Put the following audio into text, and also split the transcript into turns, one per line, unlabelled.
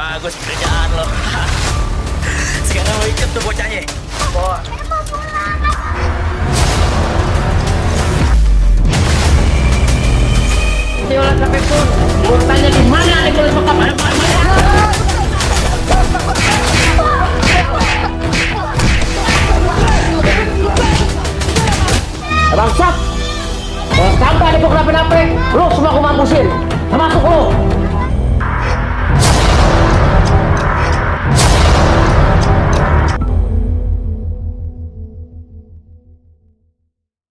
Bagus kerjaan lo. Sekarang lo ikut tuh bocahnya. Bawa.
Yola sampai pun, mau tanya di mana nih kulit bokap? Bangsat, kalau sampai ada kenapa-napa, lu semua aku mampusin, termasuk lu.